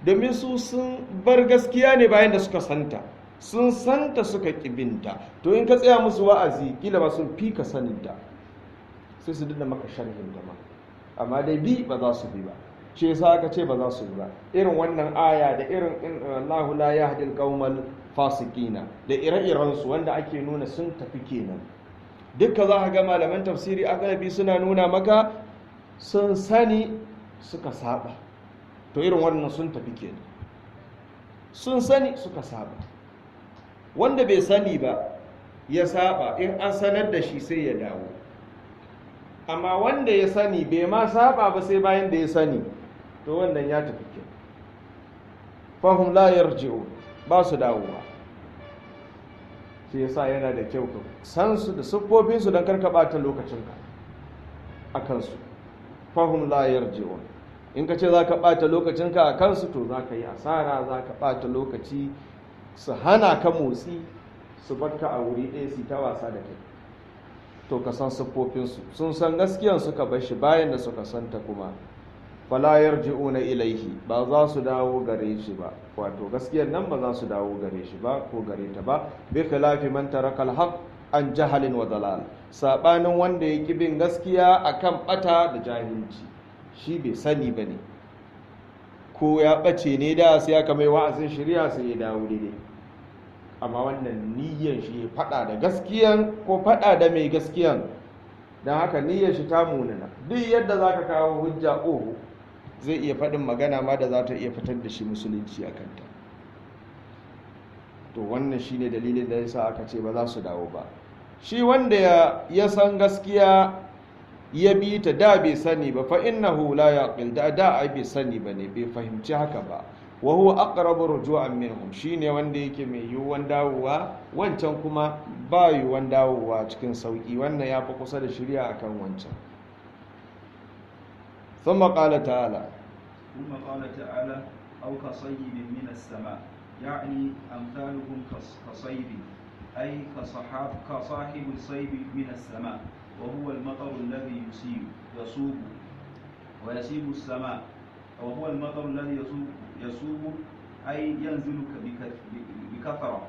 Domin su sun bar gaskiya ne bayan da suka santa, sun santa suka kibinta. To in ka tsaya musu wa'azi, kila ba sun fi ka saninta, sai su dinga maka sharhin ta ma, amma dai bi ba za su bi ba. Shi yasa aka ce ba za su bi ba. Irin wannan aya da irin Allahu la yahdil qaumal fasiqina da ire-iren su wanda ake nuna sun tafi kenan. Dukka za ka ga malaman tafsiri agalabi suna nuna maka sun sani suka saba. To irin wannan sun tafi kenan, sun sani suka saba. Wanda bai sani ba ya saba, in an sanar da shi sai ya dawo. Amma wanda ya sani bai ma saba ba sai bayan da ya sani, to wannan ya tafi kenan. Fahum la yarji'un, ba su dawowa. Shi yasa yana da kyau ka san su da siffofinsu don karka ɓata lokacinka a kansu. Fahum la yarji'un, in ka ce za ka ɓata lokacinka a kansu, to za ka yi asara, za ka ɓata lokaci, su hana ka motsi, su barka a wuri ɗaya su ta wasa da kai. To ka san siffofinsu, sun san gaskiyan suka bar shi bayan da suka santa kuma. Fala yarji'una ilaihi, ba za su dawo gare shi ba, wato gaskiyar nan ba za su dawo gare shi ba ko gare ta ba. Bi khilafi man taraka al-haq an jahalin wa dalal, sabanin wanda ya ki bin gaskiya akan bata da jahilci, shi bai sani bane, ko ya bace ne da sai aka mai wa'azin shari'a sai ya dawo daidai. Amma wannan niyyar shi ya fada da gaskiyan ko fada da mai gaskiyan, don haka niyyar shi ta munana. Duk yadda zaka kawo hujja, oho, zai iya faɗin magana ma da za ta iya fitar da shi musulunci a kanta. To wannan shi ne dalilin da yasa aka ce ba za su dawo ba. Shi wanda ya san gaskiya ya bi ta da bai sani ba, fa innahu la yaqil, da da ai bai sani ba ne, bai fahimci haka ba. Wa huwa aqrabu ruju'an minhum, shine wanda yake mai yiwuwan dawowa, wancan kuma ba yiwuwan dawowa cikin sauki. Wannan ya fi kusa da shirya akan wancan. ثم قال تعالى ثم قال تعالى: أو كصيب من السماء، يعني أمثالهم كصيب، أي كصحاب كصاحب الصيب من السماء، وهو المطر الذي يصيب يصوب ويصيب السماء، وهو المطر الذي يصوب أي ينزل بكثرة،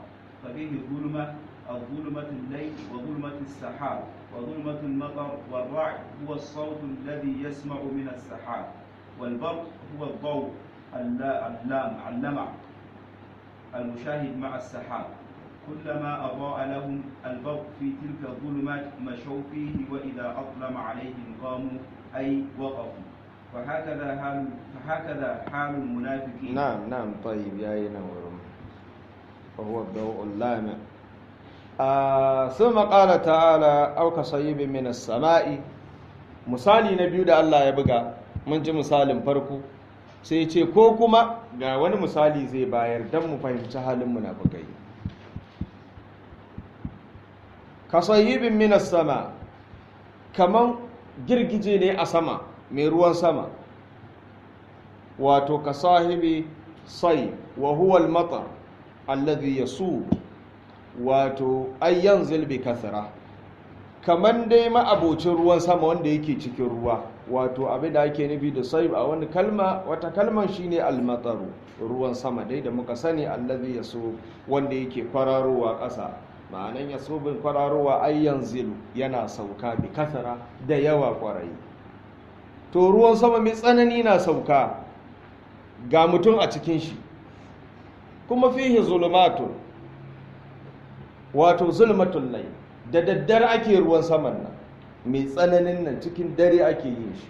ففيه ظلمة، الظلمة الليل وظلمة السحاب وظلمة المطر. والرعد هو الصوت الذي يسمع من السحاب، والبرق هو الضوء اللمع المشاهد مع السحاب. كلما أضاء لهم البرق في تلك الظلمات مشوا فيه، وإذا أظلم عليهم قاموا أي وقفوا. فهكذا حال المنافقين. نعم، طيب، يا نور، وهو الضوء اللامع. ثم قال تعالى: أو كصيب من السماء. Misali na biyu da Allah ya buga, mun ji misalin farko, sai ce ko kuma ga wani misali zai bayar don mu fahimci halin munafukai. Kasayibin minas sama, kaman girgije ne a sama mai ruwan sama, wato kasahibi sai wa huwa al-matar alladhi yasub, wato ay yanzil bi kathra, kaman dai ma'abocin ruwan sama wanda yake cikin ruwa. Wato abin da ake nufi da saib a wani kalma, wata kalman shine al-mataru, ruwan sama dai da muka sani, allazi yasu, wanda yake kwararowa ƙasa. Ma'anan yasubin kwararowa, ay yanzilu, yana sauka, bi kathra, da yawa kwarai. To ruwan sama mai tsanani na sauka, ga mutum a cikin shi kuma. Fihi zulumatun, wato zulmatul layl, da daddare ake ruwan saman nan mai tsananin nan, cikin dare ake yin shi.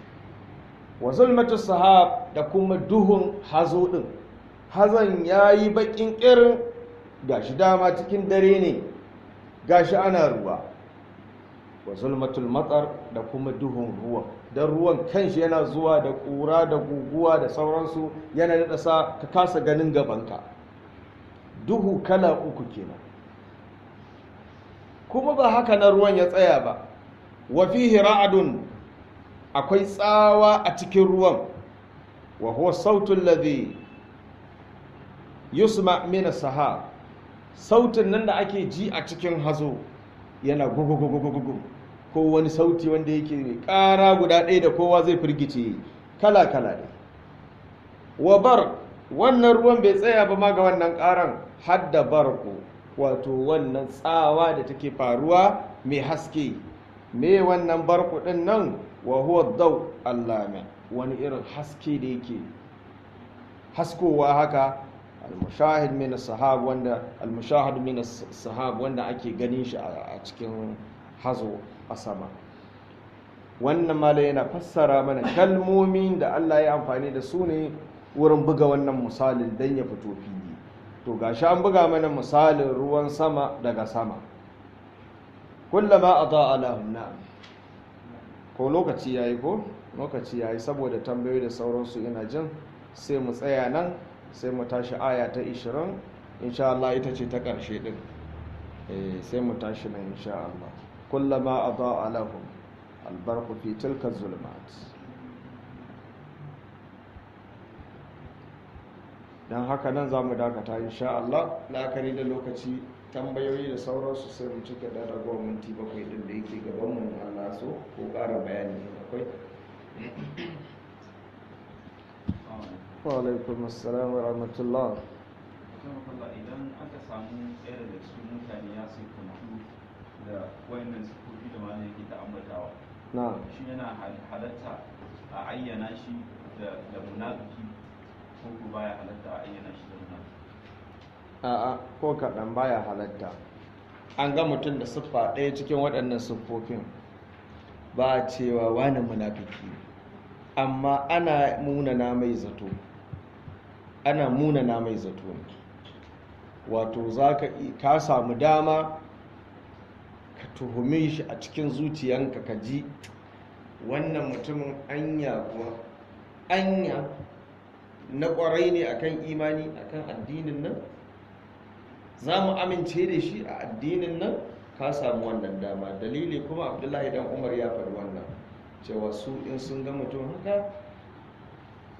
Wa zulmatus sahab, da kuma duhun hazo din, hazan yayi bakin kirin, gashi dama cikin dare ne, gashi ana ruwa. Wa zulmatul matar, da kuma duhun ruwan, dan ruwan kanshi yana zuwa da ƙura da guguwa da sauransu, yana daɗa sa ka kasa ganin gabanka. Duhu kala uku kenan. Kuma ba haka na ruwan ya tsaya ba, wa fihi ra'adun, akwai tsawa a cikin ruwan. Wa huwa sautul ladhi yusma min as-sahab, sautin nan da ake ji a cikin hazo, yana gugugugugugu, ko wani sauti wanda yake mai ƙara guda ɗaya da kowa zai firgice, kala kala ne. Wa bar, Wannan ruwan bai tsaya ba ma ga wannan karan, hadda barku, wato wannan tsawa da take faruwa mai haske. Me wannan barku din nan? Wa huwa daw allami, wani irin haske da yake haskowa haka, al-mushahid min as-sahab, wanda al-mushahid min as-sahab, wanda ake ganin shi a cikin hazo a sama. Wannan mala yana fassara mana kalmomin da Allah ya amfani da su ne wurin buga wannan misalin dan ya fito fili. To gashi an buga mana misalin ruwan sama daga sama. Kullama adaa lahum, na'am. Ko lokaci yayi, ko lokaci yayi, saboda tambayoyi da sauransu ina jin sai mu tsaya nan, sai mu tashi aya ta 20 insha Allah, ita ce ta ƙarshe din. Sai mu tashi nan insha Allah. Kullama adaa lahum albarku fi tilka zulumat. Don haka nan za mu dakata insha Allah, la'akari da lokaci, tambayoyi da sauransu sai mu cika da ragowar minti 7 din da yake gabanmu in Allah so, ko ƙara bayani in akwai. Wa alaikum assalam wa rahmatullah. Idan aka samu ɗaya daga cikin mutane ya siffantu da wayannan siffofi da malam yake ta ambatawa, na'am, shi yana halatta a ayyana shi da munafiki ko ko baya halatta a ayyana shi da munafiki? A'a, ko kaɗan baya halatta. An ga mutum da siffa ɗaya cikin waɗannan siffofin, ba a cewa wani munafiki ne, amma ana munana mai zato, ana munana mai zato ne. Wato za ka samu dama ka tuhume shi a cikin zuciyanka, ka ji wannan mutumin anya kuwa, anya na ƙwarai ne akan imani, akan addinin nan, za mu amince da shi a addinin nan. Ka samu wannan dama. Dalili kuma Abdullahi dan Umar ya faɗi wannan, cewa su in sun ga mutum haka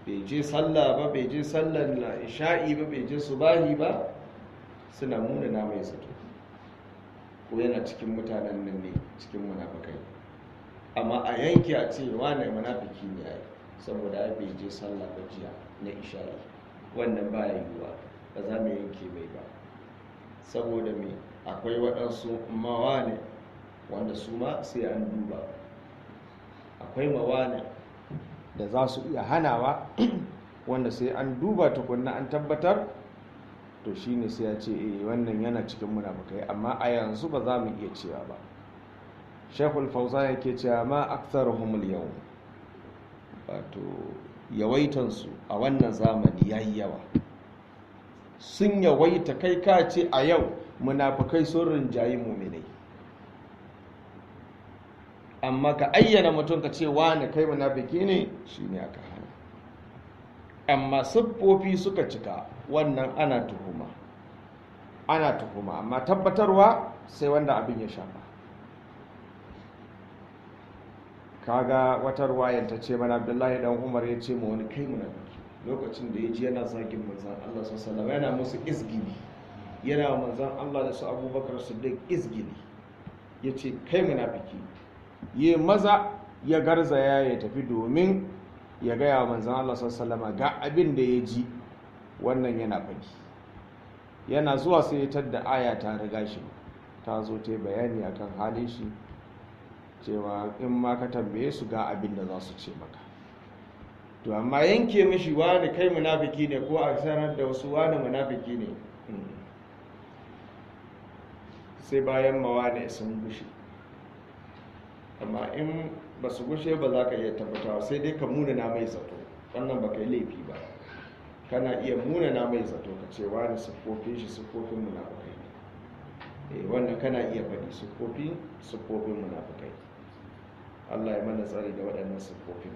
bai je sallah ba, bai je sallar isha'i ba, bai je subahi ba, suna munana mai zato ko yana cikin mutanen nan ne, cikin munafikai. Amma a yanke a ce wane munafiki ne ai saboda ai bai je sallah ba jiya na isha'i, wannan baya yiwuwa, ba za mu yanke mai ba. Saboda me? Akwai waɗansu mawane wanda su ma sai an duba. Akwai mawane da za su iya hanawa, wanda sai an duba tukunna an tabbatar, to shine sai ya ce eh wannan yana cikin munafukai, amma a yanzu ba za mu iya cewa ba. Sheikhul Fauzan yake cewa ma aktharuhum al-yawm, wato yawaitansu a wannan zamani yayi yawa, sun yawaita, kai ka ce a yau munafukai sun rinjayi muminai. Amma ka ayyana mutum ka ce wani kai munafiki ne, shine aka hana. Amma siffofi suka cika, wannan ana tuhuma, ana tuhuma, amma tabbatarwa sai wanda abin ya shafa. Kaga wata ruwayan ta ce mana Abdullahi dan Umar ya ce ma wani kai munafiki, lokacin da ya ji yana zagin manzon Allah sallallahu alaihi wasallam, yana musu izgili, yana wa manzon Allah da su Abubakar Siddiq izgili, ya ce kai munafiki. Ya maza ya garzaya ya tafi domin ya gaya wa manzon Allah sallallahu alaihi wasallam ga abin da ya ji wannan yana faɗi. Yana zuwa sai ya tadda aya ta riga shi, ta zo ta yi bayani akan halin shi, cewa in ma ka tambaye su ga abin da za su ce maka. To amma yanke mishi wani kai munafiki ne, ko a sanar da wasu wani munafiki ne, sai bayan mawane sun gushe. Amma in ba su gushe ba za ka iya tabbatawa, sai dai ka munana mai zato. Wannan ba ka yi laifi ba, kana iya munana mai zato ka ce wani siffofin shi siffofin munafukai ne. Wannan kana iya faɗi siffofin munafukai. Allah ya mana tsari da waɗannan siffofin.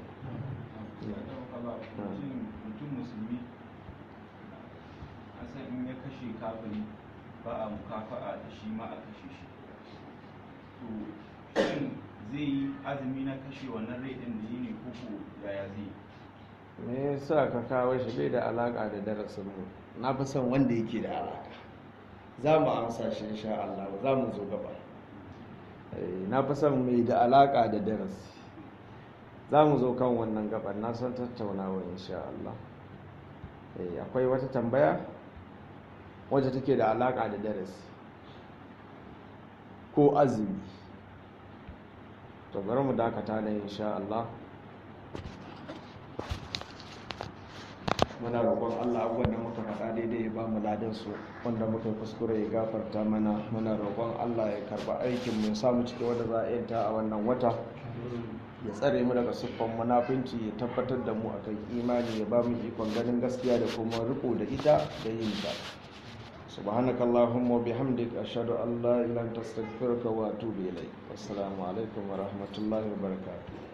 Mutum musulmi an san in ya kashe kafiri ba a mukafa'a da shi ma a kashe shi. To shin zai yi azumi na kashe wannan rai ɗin da yi ne, ko ko yaya zai yi? Me yasa ka kawo shi? Bai da alaka da darasin mu. Na fi son wanda yake da alaka. Za mu amsa shi insha Allah, za mu zo gaba. Na fi son mai da alaka da darasi. Za mu zo kan wannan gaban, na san tattaunawa insha Allah. Akwai wata tambaya wacce take da alaka da darasi ko azumi? To bari mu dakata da insha Allah. Muna roƙon Allah abubuwan da muka faɗa daidai ya ba mu ladan su, wanda muka kuskure ya gafarta mana. Muna roƙon Allah ya karɓa aikin mu, ya sa mu cikin wanda za a yanta a wannan wata, ya tsare mu daga siffan munafunci, ya tabbatar da mu akan imani, ya ba mu ikon ganin gaskiya da kuma riko da ita da yin ta. Subhanakallahumma wa bihamdika, ashhadu an la ilaha illa anta, astaghfiruka wa atubu ilaik. Assalamu alaikum wa rahmatullahi wa barakatuh.